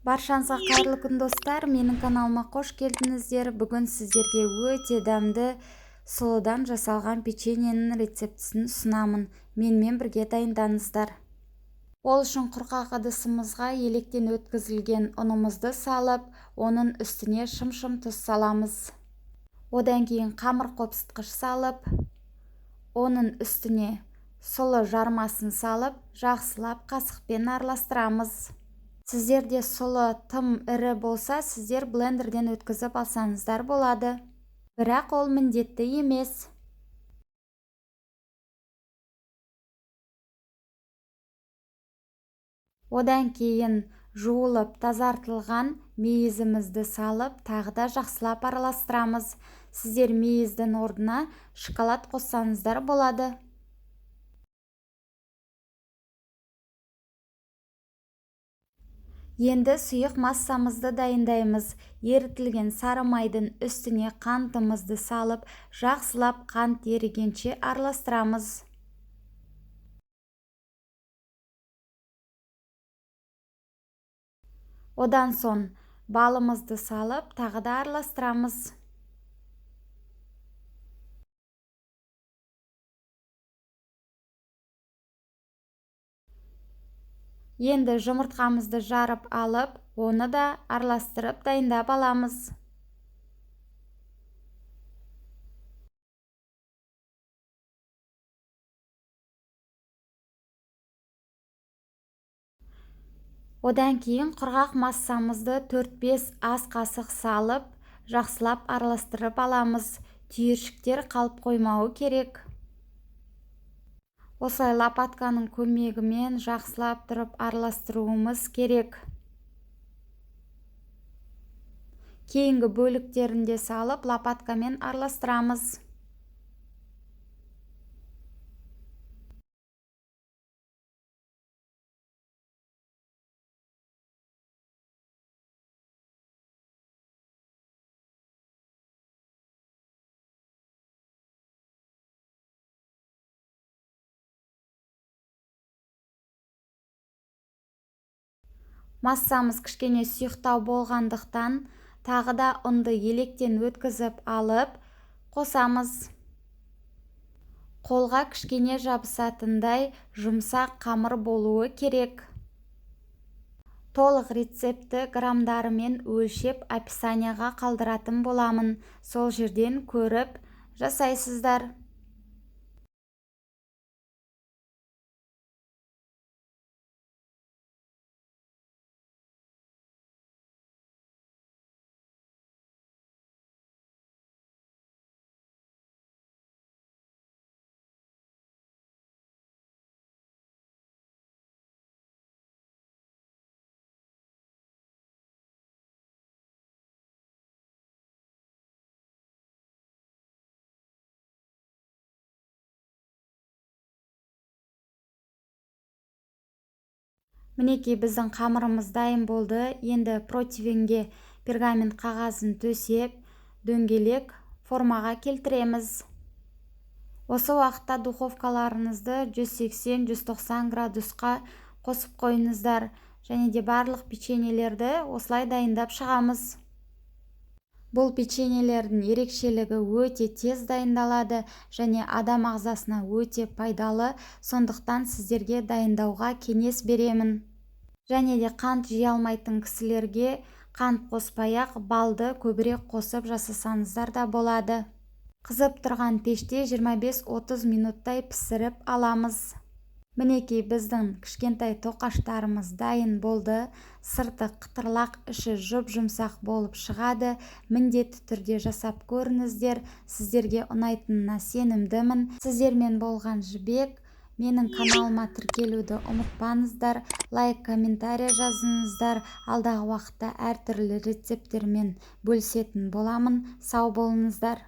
Баршаңызға қайырлы күн, достар! Менің каналыма қош келдіңіздер. Бүгін сіздерге өте дәмді сұлыдан жасалған печеньенің рецептісін ұсынамын. Менімен бірге дайындаңыздар. Ол үшін құрғақ ыдысымызға електен өткізілген ұнымызды салып, оның үстіне шым-шым тұз саламыз. Одан кейін қамыр қопсытқыш салып, оның үстіне сұлы жармасын салып, жақсылап қасықпен араластырамыз. Сіздерде сұлы тым ірі болса, сіздер блендерден өткізіп алсаңыздар болады. Бірақ ол міндетті емес. Одан кейін жуылып тазартылған мейізімізді салып, тағы да жақсылап араластырамыз. Сіздер мейіздің орнына шоколад қоссаңыздар болады. Енді сұйық массамызды дайындаймыз. Ерітілген сары майдың үстіне қантымызды салып, жақсылап қант ерігенше араластырамыз. Одан соң балымызды салып, тағы да араластырамыз. Енді жұмыртқамызды жарып алып, оны да араластырып дайындап аламыз. Одан кейін құрғақ массамызды 4-5 ас қасық салып, жақсылап араластырып аламыз. Түйіршіктер қалып қоймауы керек. Осылай лопатканың көмегімен жақсылап тұрып араластыруымыз керек. Кейінгі бөліктерін де салып, лопаткамен араластырамыз. Массамыз кішкене сұйықтау болғандықтан, тағы да ұнды електен өткізіп алып, қосамыз. Қолға кішкене жабысатындай жұмсақ қамыр болуы керек. Толық рецептті граммдарымен өлшеп описанияға қалдыратын боламын. Сол жерден көріп жасайсыздар. Мінекей, біздің қамырымыз дайын болды. Енді противенге пергамент қағазын төсеп, дөңгелек формаға келтіреміз. Осы уақытта духовкаларыңызды 180-190 градусқа қосып қойыңыздар. Және де барлық печеньелерді осылай дайындап шығамыз. Бұл печеньелердің ерекшелігі өте тез дайындалады және адам ағзасына өте пайдалы, сондықтан сіздерге дайындауға кеңес беремін. Және де қант жей алмайтын кісілерге қант қоспай-ақ балды көбірек қосып жасасаңыздар да болады. Қызып тұрған пеште 25-30 минуттай пісіріп аламыз. Мінекей, біздің кішкентай тоқаштарымыз дайын болды. Сырты қытырлақ, іші жұп-жұмсақ болып шығады. Міндетті түрде жасап көріңіздер. Сіздерге ұнайтынына сенімдімін. Сіздермен болған Жібек. Менің каналыма тіркелуді ұмытпаңыздар. Лайк, комментарий жазыңыздар. Алдағы уақытта әртүрлі рецепттермен бөлісетін боламын. Сау болыңыздар.